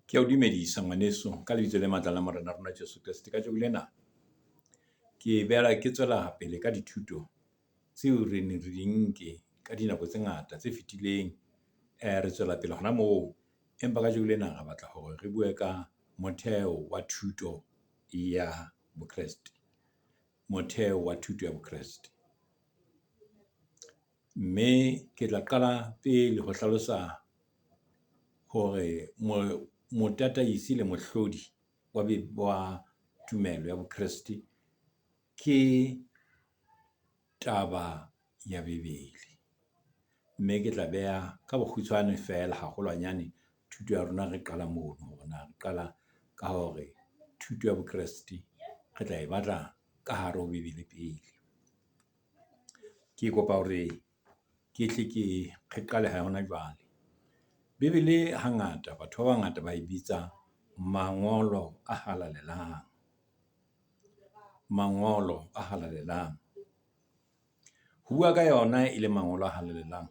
Ke a o dumedisa ngwaneso ka lebitso le matla la Morena rona Jesu Kreste. Kajeko lena ke behela ke tswela pele ka dithuto tseo re neng re di nke ka dinako tse ngata tse fetileng. Re tswela pele hona moo, empa kajeko lena re batla hore re bue ka motheo wa thuto ya Bokreste, motheo wa thuto ya Bokreste. Mme ke tla qala pele ho hlalosa hore motataisi le mohlodi wa tumelo ya Bokreste ke taba ya Bebele. Mme ke tla beha ka bokgutshwane feela haholwanyane thuto ya rona re qala mono hore na re qala ka hore thuto ya Bokreste re tla e batla ka hare ho Bebele pele. Ke kopa hore ke hle ke re qale hona jwale. Bebele hangata batho ba bangata ba e bitsa Mangolo a Halalelang, Mangolo a Halalelang. Ho bua ka yona e le Mangolo a Halalelang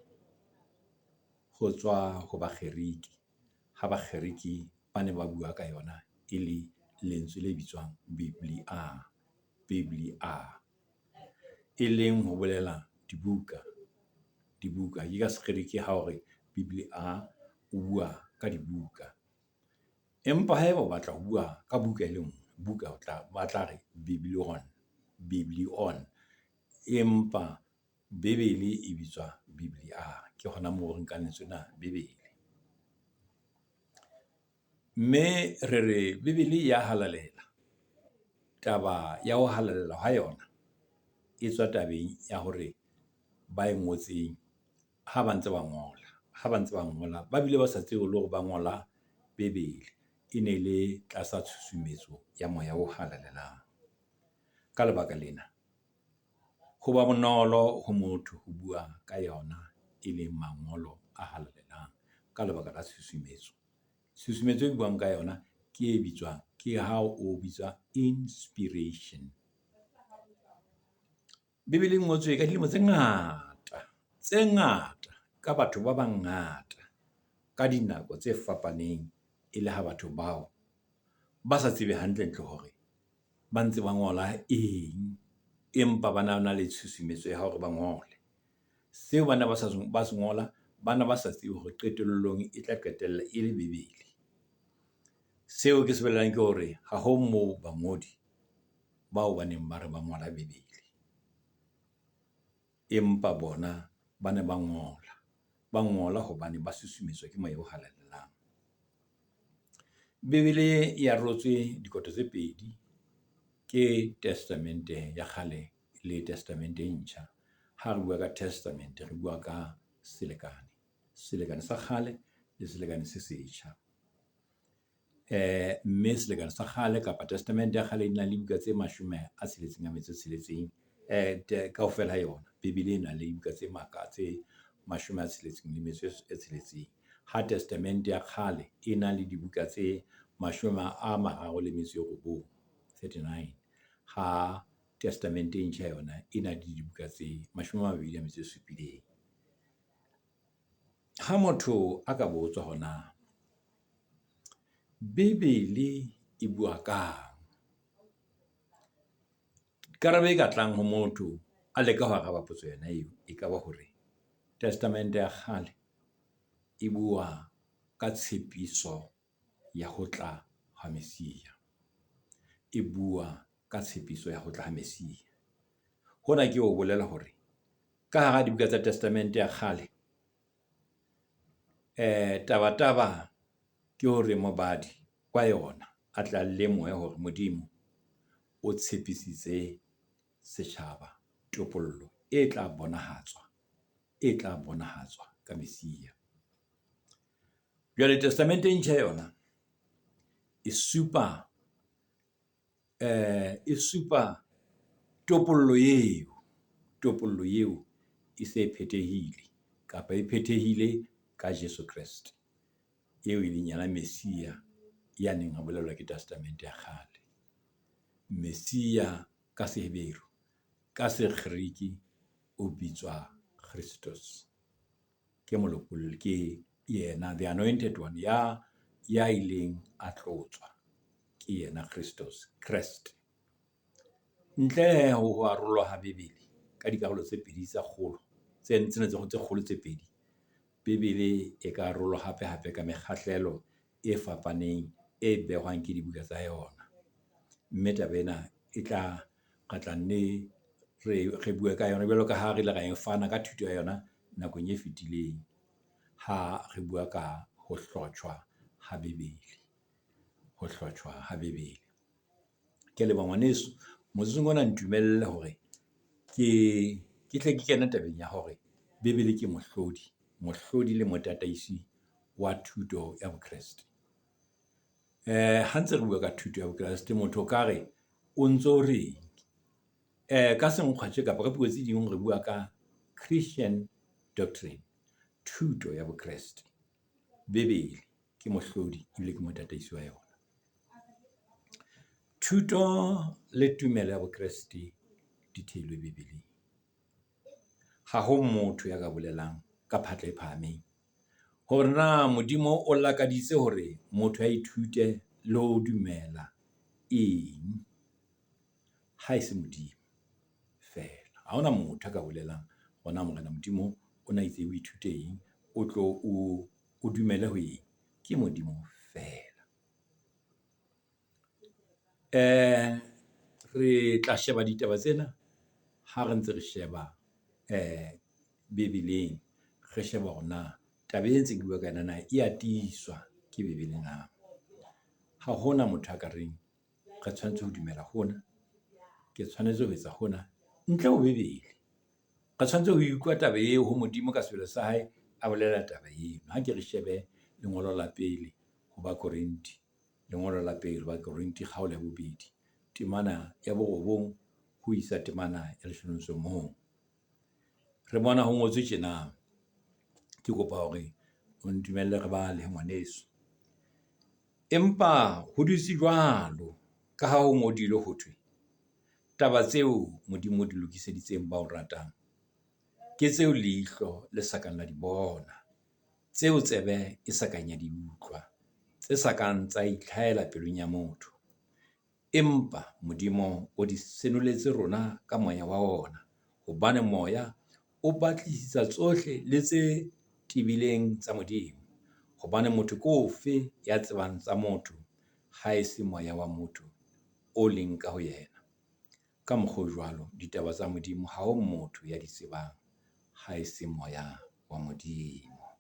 ho tswa ho Bakgerike, ha Bakgerike ba ne ba bua ka yona e le lentswe le bitswang biblia, biblia. E leng ho bolela dibuka, dibuka. Ke ka Sekgerike ha o re biblia o bua ka dibuka. Empa haeba o batla ho bua ka buka e le nngwe, buka o tla ba tla re biblion, biblion. Empa Bebele e bitswa biblia. Ke hona moo re nkang lentswe lena Bebele. Mme re re Bebele ya halalela. Taba ya ho halalela ha yona e tswa tabeng ya hore ba e ngotseng ha ba ntse ba ngola, ha ba ntse ba ngola, ba bile ba sa tsebe le hore ba ngola Bebele. E ne le tlasa tshusumetso ya moya o halalelang. Ka lebaka lena, ho ba bonolo ho motho ho bua ka yona e leng Mangolo a Halalelang ka lebaka la tshusumetso. Tshusumetso e buang ka yona ke e bitswang, ke ha o bitswa inspiration. Bebele e ngotswe ka dilemo tse ngata, tse ngata ka batho ba bangata ka dinako tse fapaneng. E le ha batho bao ba sa tsebe hantlentle hore ba ntse ba ngola eng, empa ba na na le tshusumetso ya hore ba ngole. Seo ba na ba sa ba se ngola, bana ba sa tsebe hore qetellong e tla qetella e le Bebele. Seo ke se bolelang ke hore ha ho moo bangodi bao ba neng ba re ba ngola Bebele. Empa bona ba ne ba ngola, ba ngola hobane ba susumetswa ke moya o halalelang. Bebele e arotswe dikoto tse pedi, ke Testamente ya Kgale le Testamente e Ntjha. Ha re bua ka testament, re bua ka selekane. Selekane sa kgale le selekane se setjha. Mme selekane sa kgale kapa testament ya kgale e na le buka tse mashome a tsheletseng a metso e tsheletseng kaofela ha yona. Bebele e nang le buka tse tse mashome a tsheletseng le metso e tsheletseng. Ha testament ya kgale e na le dibuka tse mashome a mararo le metso e robong, 39. Ha testament e ntjha yona e na le dibuka tse mashome a mabedi a metso e supileng. Ha motho a ka botswa hore na Bebele e bua kang? Karabo e ka tlang ho motho a leka ho araba potso yona eo, ekaba hore testament-e ya kgale e bua ka tshepiso ya ho tla ha Messia, e bua ka tshepiso ya ho tla ha Messia. Hona ke ho bolela hore ka hara dibuka tsa testament-e ya kgale taba-taba ke hore mobadi wa yona a tle a lemohe hore Modimo o tshepisitse setjhaba topollo e tla bonahatswa, e tla bonahatswa ka Messia. Jwale testament e ntjha yona e supa e supa topollo eo, topollo eo e se e phethehile kapa e phethehile ka Jesu Kreste eo e leng yena Messia ya neng a bolellwa ke testament ya kgale. Messia ka Seheberu, ka Sekgerike o bitswa Christos. Ke molopolli, ke yena the anointed one, ya ya ileng a tlotswa ke yena Christos, Kreste. Ntle ho ho arolwa ha Bibele ka dikarolo tse pedi tsa kgolo, tsena tse kgolo tse pedi. Bibele e ka arolwa hape hape ka mekgahlelo e fapaneng e behwang ke dibuka tsa yona. Mme taba ena e tla, re tla nne re bue ka yona jwalo ka ha re ile ra e fana ka thuto ya yona nakong e fetileng. Ha re bua ka ho hlotjhwa ha Bebele, ho hlotjhwa ha Bebele. Ke a leboha ngwaneso motsotsong ona ntumelle hore ke ke tle ke kene tabeng ya hore Bebele ke mohlodi, mohlodi le motataisi wa thuto ya Bokreste. Ha ntse re bua ka thuto ya Bokreste, motho o ka re o ntso reng? Ka tjhe kapa ka puo tse ding re bua ka Christian doctrine, thuto ya Bokreste. Bebele ke mohlodi ebile ke motataisi wa yona. Thuto le tumelo ya Bokreste di theilwe Bebeleng. Ha ho motho ya ka bolelang ka phatla e phahameng hore na Modimo o lakaditse hore motho a ithute le ho dumela eng, ha e se Modimo feela. Ha hona motho a ka bolelang hore na Morena Modimo o na itse o ithute eng, o tlo o dumele ho eng, ke Modimo feela. Re tla sheba ditaba tsena ha re ntse re sheba Bebeleng, re sheba hore na taba e ntse ke bua ka yona na e ya tiiswa ke Bebele na. Ha hona motho a ka reng re tshwanetse ho dumela hona, ke tshwanetse ho etsa hona ntle ho Bebele. Re tshwanetse ho utlwa taba eo ho Modimo ka semelo sa hae, a bolela taba eo. Ha ke re shebe lengolo la pele ho Bakorinthe, lengolo la pele Bakorinthe kgaolo ya bobedi, temana ya borobong ho isa temana ya leshome le metso o mong. Re bona ho ngotswe tjena, ke kopa hore o ntumelle re bale ngwaneso. Empa ho dutse jwalo ka ha ho ngodilwe ho thwe, taba tseo Modimo o di lokiseditseng ba o ratang, ke tseo leihlo le sa kang la di bona, tseo tsebe e sa kang ya di utlwa, tse sa kang tsa itlhahela pelong ya motho. Empa Modimo o di senoletse rona ka moya wa ona, hobane moya o batlisisa tsohle le tse tebileng tsa Modimo. Hobane motho ke ofe ya tsebang tsa motho, ha e se moya wa motho o leng ka ho yena? Ka mokgwa o jwalo, ditaba tsa Modimo ha ho motho ya di tsebang ha e se moya wa Modimo.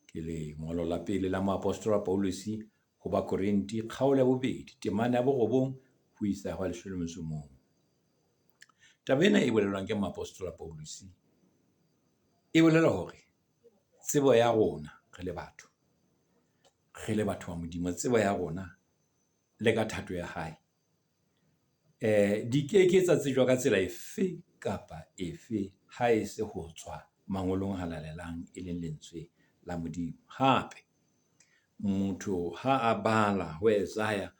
Ke lengolo la pele la moapostola Pauluse ho Bakorinthe kgaolo ya bobedi, temana ya borobong ho isa ho ya leshome le metso o mong. Taba ena e bolelwang ke moapostola Pauluse e bolela hore tsebo ya rona re le batho, re le batho ba Modimo, tsebo ya rona le ka thato ya hae di keke tsa tsejwa ka tsela efe kapa efe ha e se ho tswa mangolong a halalelang, e leng lentswe la Modimo. Hape motho ha a bala ho Isaiah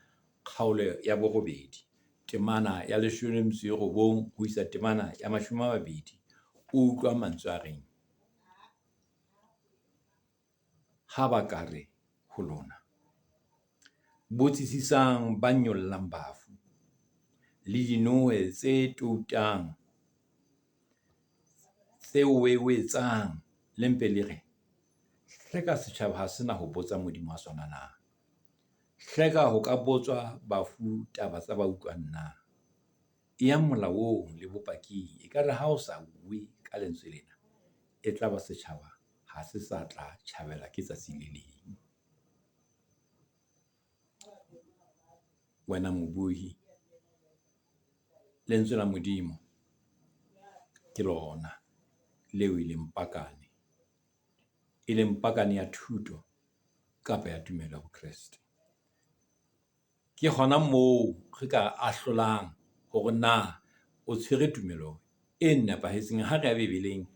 kgaolo ya borobedi, temana ya leshome le metso e robong ho isa temana ya mashome a mabedi, o utlwa mantswe a reng, ha ba ka re ho lona, botsisisang ba nyollang bafu, le dinohe tse toutang, tse wewetsang, le mpe le re, hleka setjhaba ha se na ho botsa Modimo wa sona na? Hleka ho ka botswa bafu taba tsa ba utlwang na? Eyang molaong le bopaking, ekare ha o sa bue ka lentswe lena, e tla ba setjhaba ha se sa tla tjhabela ke tsatsi le leng. Wena mobohi, lentswe la Modimo ke lona leo e leng pakane, e leng pakane ya thuto kapa ya tumelo ya Bokreste. Ke hona moo re ka ahlolang hore na o tshwere tumelo e nepahetseng. Ha re ya Bebeleng,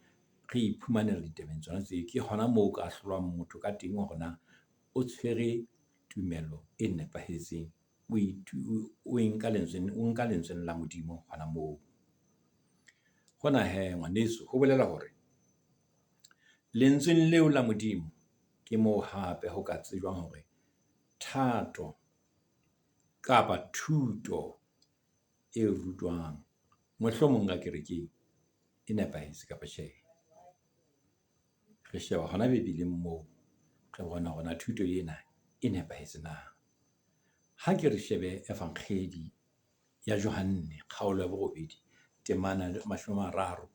re iphumanela ditabeng tsona tseo. Ke hona moo o ka ahlolwang motho ka teng hore na o tshwere tumelo e nepahetseng, o e nka lentsweng, o nka lentsweng la Modimo hona moo. Hona hee ngwaneso, ho bolela hore lentsweng leo la Modimo ke moo hape ho ka tsejwang hore Thato kapa thuto e rutwang mohlomong ka kerekeng e nepahetse kapa tjhe. Re sheba hona Bebeleng moo re bona hore na thuto ena e nepahetse na. Ha ke re shebe Efankgedi ya Johanne kgaolo ya borobedi temana 30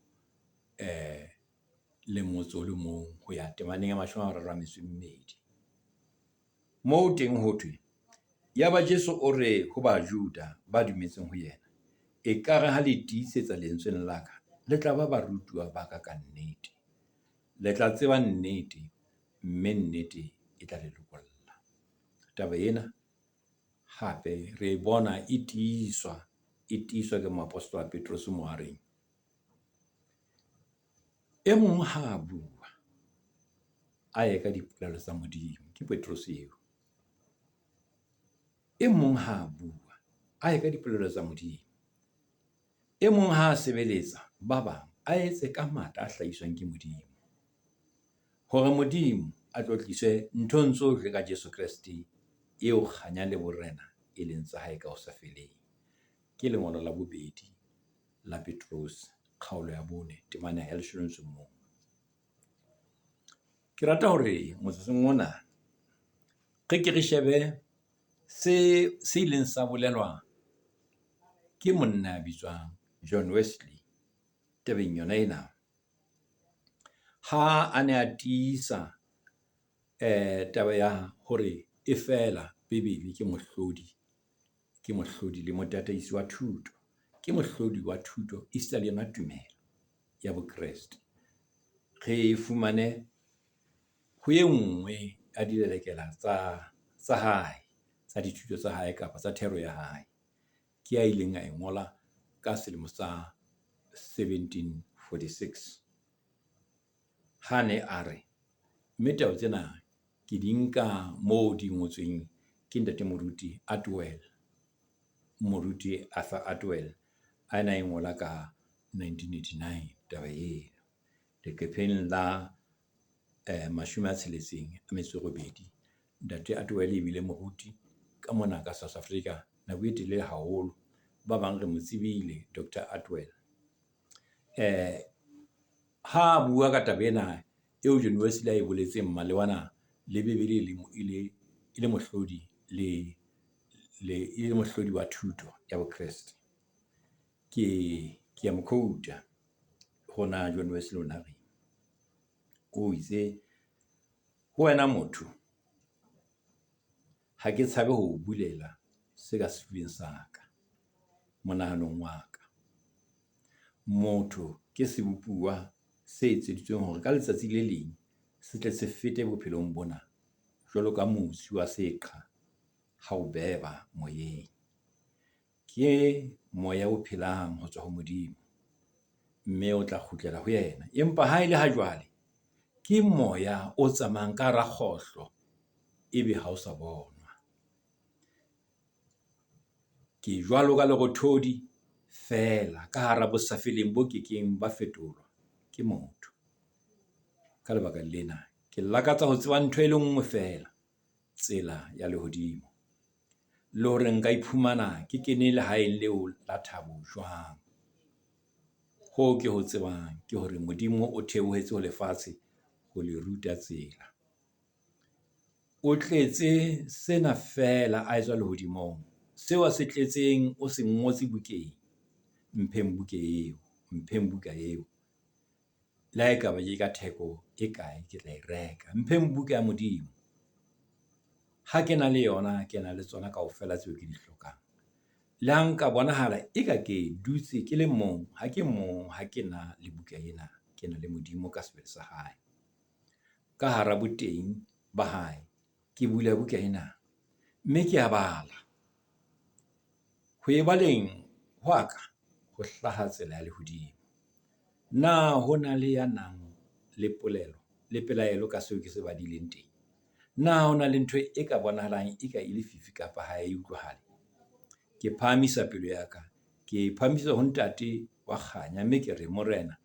le motso o le mong ho ya temaneng ya 32. Moo teng ho thwe, yaba Jesu o re ho Bajuda ba dumetseng ho yena, ekare ha le tiisetsa lentsweng la ka, le tla ba barutuwa ba ka kannete. Le tla tseba nnete, mme nnete e tla le lokolla. Taba ena hape re e bona e tiiswa, e tiiswa ke moapostola Petrose moo a reng, e mong ha a bua, a ye ka dipolelo tsa Modimo. Ke Petrose eo. E mong ha a bua, a ye ka dipolelo tsa Modimo. E mong ha a sebeletsa ba bang, a etse ka matla a hlahiswang ke Modimo. Hore Modimo a tlotliswe nthong tsohle ka Jesu Kreste, eo kganya le borena e leng tsa hae ka ho sa feleng. Ke lengolo la bobedi la Petrose, kgaolo ya 4, temana ya 11. Ke rata hore motsotsong ona re ke re shebe se ileng sa bolelwa ke monna ya bitswang John Wesley tabeng yona ena. Ha a ne a tiisa taba ya hore e feela Bebele ke mohlodi, ke mohlodi le motataisi wa thuto, ke mohlodi wa thuto esita le yona tumelo ya Bokreste. Re e fumane ho e nngwe ya dilelekela tsa hae, tsa dithuto tsa hae kapa tsa thero ya hae. Ke a ileng a e ngola ka selemo sa 1746. Ha ne a re, mme taba tsena ke di nka moo di ngotsweng ke ntate Moruti Atwell, Moruti Arthur Atwell, a na e ngola ka 1989 taba eno. Leqepheng la 68. Ntate Atwell ebile moruti ka mona ka South Africa nako e telele haholo. Ba bang re mo tsebile Dr. Atwell. Ha a bua ka taba ena eo John Wesley a e boletseng malebana le Bebele e le mohlodi le e le mohlodi wa thuto ya Bokreste. Ke ya mo quote-a hore na John Wesley o na reng. O itse, ho wena motho, ha ke tshabe ho o bulela se ka sefubeng sa ka, monahanong wa ka. Motho ke sebopuwa se etseditsweng hore ka letsatsi le leng se tle se fete bophelong bona jwalo ka mosi wa seqha ha o beba moyeng. Ke moya o phelang ho tswa ho Modimo, mme o tla kgutlela ho yena. Empa ha e le ha jwale, ke moya o tsamayang ka hara kgohlo, ebe ha o sa bonwa. Ke jwalo ka lerothodi feela ka hara bosafeleng bo kekeng ba fetolwa ke motho. Ka lebaka lena, ke lakatsa ho tseba ntho e le nngwe feela, tsela ya lehodimo. Le hore nka iphumana ke kene lehaeng leo la thabo jwang. Hoo ke ho tsebang ke hore Modimo o theohetse ho lefatshe ho le ruta tsela. O tletse sena feela a etswa lehodimong. Seo a se tletseng o se ngotse bukeng. Mpheng buka eo, mpheng buka eo. Le ha ekaba ke ka theko e kae, ke tla e reka. Mpheng buka ya Modimo. Ha ke na le yona, ke na le tsona kaofela tseo ke di hlokang. Le ha nka bonahala eka ke dutse ke le mong, ha ke mong, ha ke na le buka ena. Ke na le Modimo ka sebele sa hae. Ka hara boteng ba hae, ke bula buka ena, mme ke a bala. Ho e baleng hwa ka, ho hlaha tsela ya lehodimo. Na ho na le ya nang le polelo le pelaelo ka seo ke se badileng teng? Na ho na le ntho e ka bonahalang e ka e lefifi kapa ha e utlwahale? Ke phahamisa pelo ya ka, ke e phahamisa ho Ntate wa kganya, mme ke re, Morena,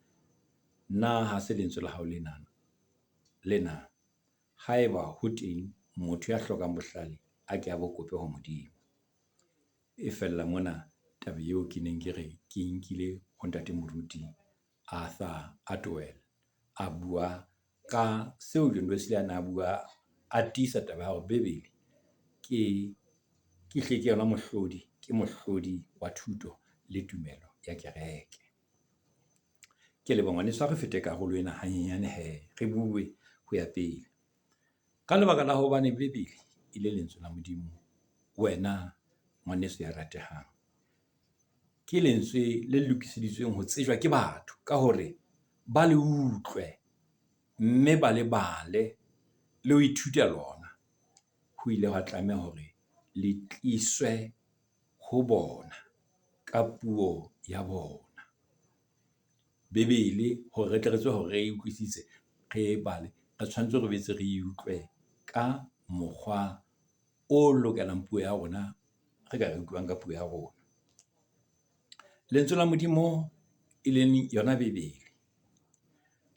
na ha se lentswe la hao lena? Lena, haeba ho teng motho ya hlokang bohlale, a ke a bo kope ho Modimo. E fella mona taba eo ke neng ke re ke nkile ho ntate moruti Arthur Atoel a bua ka seo John Wesley a na a bua, a tiisa taba ya hore Bebele ke ke hle ke yona mohlodi, ke mohlodi wa thuto le tumelo ya kereke. Ke leboha ngwaneso ha re fete karolo ena hanyenyane hee re bue ho ya pele. Ka lebaka la hobane Bebele e le lentswe la Modimo, wena ngwaneso ya ratehang. Ke lentswe le lokiseditsweng ho tsejwa ke batho ka hore ba le utlwe mme ba le bale le ho ithuta lona. Ho ile hwa tlameha hore le tliswe ho bona ka puo ya bona. Bebele hore re tle re tsebe hore re e utlwisise, re e bale, re tshwanetse re boetse re e utlwe ka mokgwa o lokelang puo ya rona, re ka e utlwang ka puo ya rona. Lentswe la Modimo e leng yona Bebele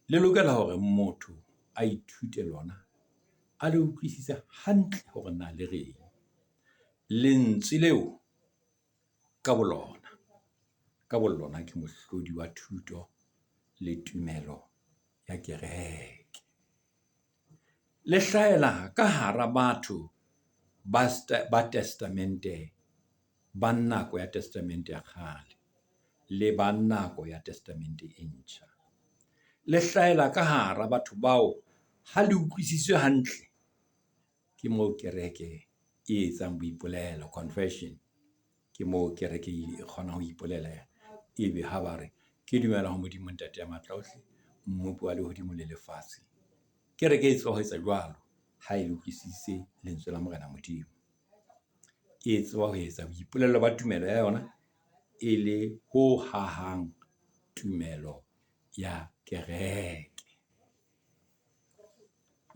le lokela hore motho a ithute lona, a le utlwisise hantle hore na le reng. Lentswe leo ka bolona ka bolona ke mohlodi wa thuto le tumelo ya kereke. Le hlahela ka hara batho ba ba testamente ba nako ya testamente ya kgale le ba nako ya testamente e ntjha. Le hlahela ka hara batho bao ha le utlwisiswe hantle, ke moo kereke e etsang boipolelo confession. Ke moo kereke e kgona ho ipolela ebe ha ba re, ke dumela ho Modimo Ntate ya matla ohle, mmopi wa lehodimo le lefatshe. Kereke e tseba ho etsa jwalo ha e utlwisise lentswe la Morena Modimo. E tseba ho etsa boipolelo ba tumelo ya yona e le ho hahang tumelo ya kereke.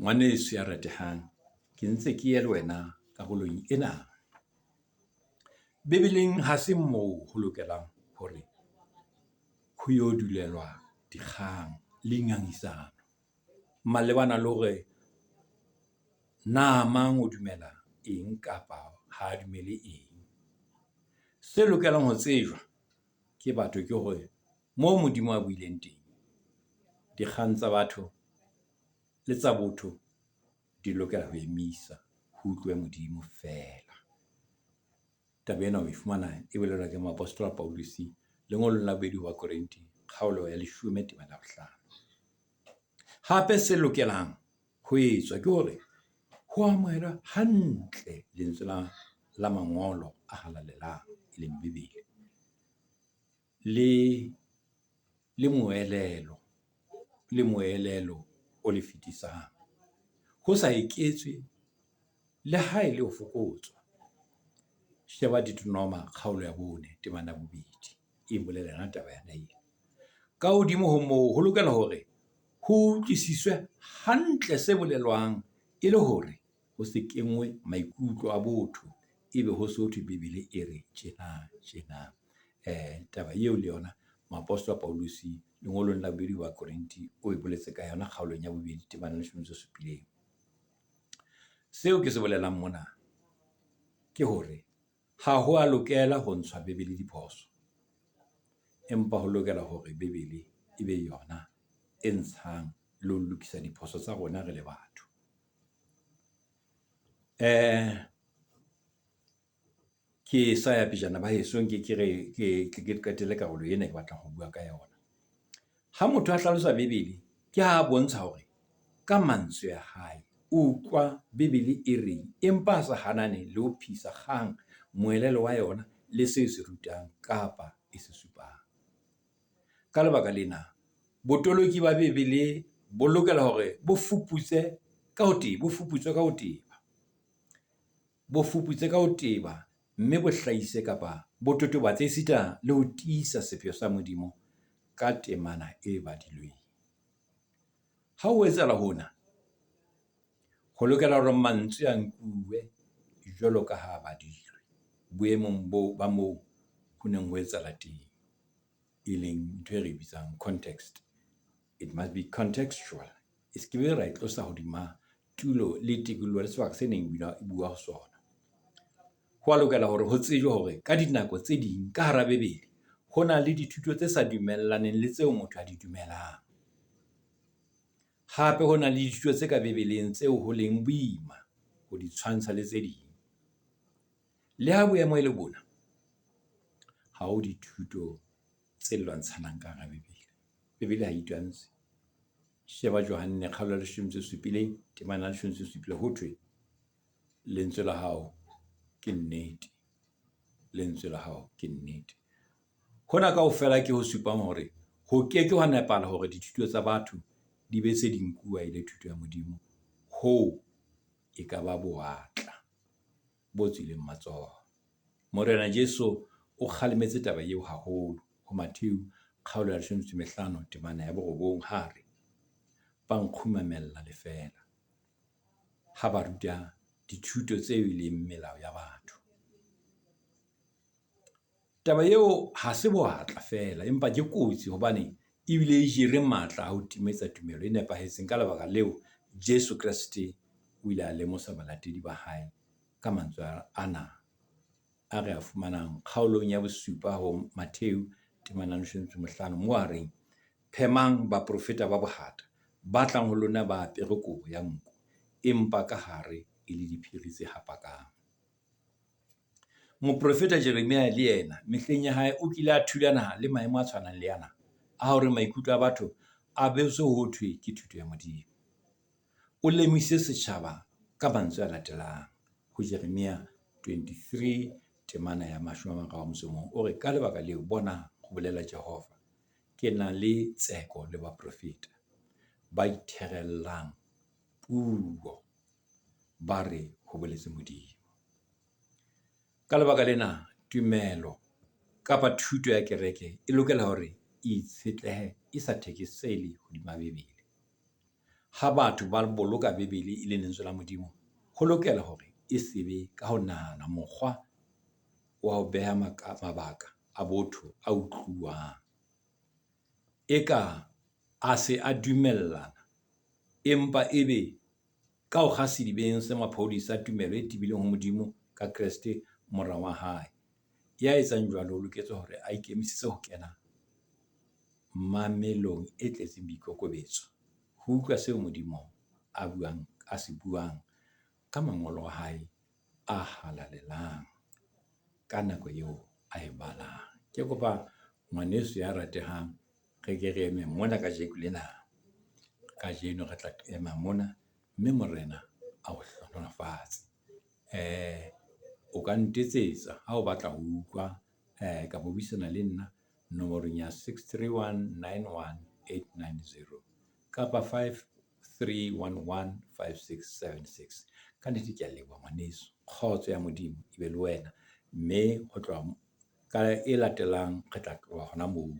Ngwaneso ya ratehang, ke ntse ke ye le wena karolong ena. Bebeleng ha se moo ho lokelang hore ho yo dulelwa dikgang le ngangisano malebana le hore na mang o dumela eng kapa ha dumele eng. Se lokelang ho tsejwa ke batho ke hore moo Modimo a buileng teng, dikgang tsa batho le tsa botho di lokela ho emisa ho utluwe Modimo feela. Taba ena o e fumana e bolelwa ke moapostola Pauluse lengolong la bobedi ho Bakorinthe kgaolo ya leshome temana ya bohlano. Hape se lokelang ho etswa ke hore ho amohelwa hantle lentswe la mangolo a halalelang, e leng Bebele. Le le moelelo le moelelo o le fetisang. Ho sa eketswe le ha e le ho fokotswa. Sheba Deuteronoma kgaolo ya bone temana ya bobedi e bolela yona taba yona eo. Ka hodimo ho moo, ho lokela hore ho utlwisiswe hantle se bolelwang e le hore ho se kengwe maikutlo a botho, ebe ho so thwe Bebele e re tjena tjena. Taba eo le yona moapostola Pauluse lengolong la bobedi ho Bakorinthe o e boletse ka yona kgaolong ya bobedi temana ya leshome metso e supileng. Seo ke se bolelang mona ke hore ha ho a lokela ho ntshwa Bebele diphoso, empa ho lokela hore Bebele e be yona e ntshang le ho lokisa diphoso tsa rona re le batho. Ke sa ya pejana ba heso nke ke re ke tle ke qetelle karolo ena ke batlang ho bua ka yona. Ha motho a hlalosa Bebele, ke ha a bontsha hore ka mantswe a hae o utlwa Bebele e reng, empa a sa hanane le ho phehisa kgang moelelo wa yona le seo se rutang kapa e se supang. Ka lebaka lena, botoloki ba Bebele bo lokela hore bo fuputse ka ho teba, bo fuputswe ka ho teba. Bo fuputse ka ho teba mme bo hlahise kapa bo totobatse esita le ho tiisa sepheo sa Modimo ka temana e badilweng. Ha ho etsahala hona, ho lokela hore mantswe a nkuwe jwalo ka ha a badilwe boemong bo ba moo ho neng ho etsahala teng, e leng ntho e re bitsang context. It must be contextual. E se ke be ra e tlosa hodima tulo le tikoloho le sebaka se neng e bua ho sona. Ho a lokela hore ho tsejwe hore ka dinako tse ding ka hara Bebele ho na le dithuto tse sa dumellaneng le tseo motho a di dumelang. Hape ho na le dithuto tse ka Bebeleng tseo ho leng boima ho di tshwantsha le tse ding. Le ha boemo e le bona, ha ho dithuto tse lwantshanang ka hara Bebele. Bebele ha itwantshe. Sheba Johanne kgaolo ya leshome metso e supileng, temana ya leshome metso e supileng. Ho thwe, lentswe la hao ke nnete. Lentswe la hao ke nnete. Hona kaofela ke ho supang hore ho ke ke hwa nepahala hore dithuto tsa batho di be se di nkuwa e le thuto ya Modimo. Hoo e ka ba bowatla bo tswileng matsoho. Morena Jesu o kgalemetse taba eo haholo ho Mattheu kgaolo ya leshome metso e mehlano temana ya borobong ha re, ba nkgumamella lefeela ha ba ruta dithuto tseo e leng melao ya batho. Taba eo ha se bowatla feela, empa ke kotsi hobane ebile e jere matla a ho timetsa tumelo e nepahetseng. Ka lebaka leo, Jesu Kreste o ile a lemosa balatedi ba hae ka mantswe ana a re a fumanang kgaolong ya bosupa ho Mattheu temana ya leshome metso e mehlano, moo a reng, Phemang baprofeta ba bohata, ba tlang ho lona ba apere kobo ya nku, empa ka hare e le diphiri tse hapakang. Moprofeta Jeremia le yena mehleng ya hae o kile a thulana le maemo a tshwanang le ana, a hore maikutlo a batho a be so ho thwe ke thuto ya Modimo. O lemohise setjhaba ka mantswe a latelang ho Jeremia 23 temana ya 31, o re, Ka lebaka leo, bonang, ho bolela Jehova, ke na le tseko le baprofeta ba itherellang puo, ba re, ho boletse Modimo. Ka lebaka lena, tumelo kapa thuto ya kereke e lokela hore e itshetlehe e sa thekesele hodima Bibele. Ha batho ba boloka Bibele e le lentswe la Modimo, ho lokela hore e se be ka ho nahana mokgwa wa ho beha mabaka a botho a utluwang. Eka a se a dumellana, empa ebe ka ho kga sedibeng se maphodi sa tumelo e tebileng ho Modimo ka Kreste Mora wa hae. Ya etsang jwalo o loketse hore a ikemisetse ho kena mamelong e tletseng boikokobetso, ho utlwa seo Modimo a buang, a se buang ka mangolo a hae a halalelang ka nako eo a e balang. Ke kopa ngwaneso ya ratehang, re ke re eme mona kajeko lena. Kajeno re tla ema mona, mme Morena a o hlohonolofatse. O ka ntetsetsa ha o batla ho utlwa kapa ho buisana le nna nomorong ya 631 91 890 kapa 5311 5676. Ka nnete ke a leboha ngwaneso. Kgotso ya Modimo e be le wena, mme ho tloha ka e latelang re tla tloha hona moo.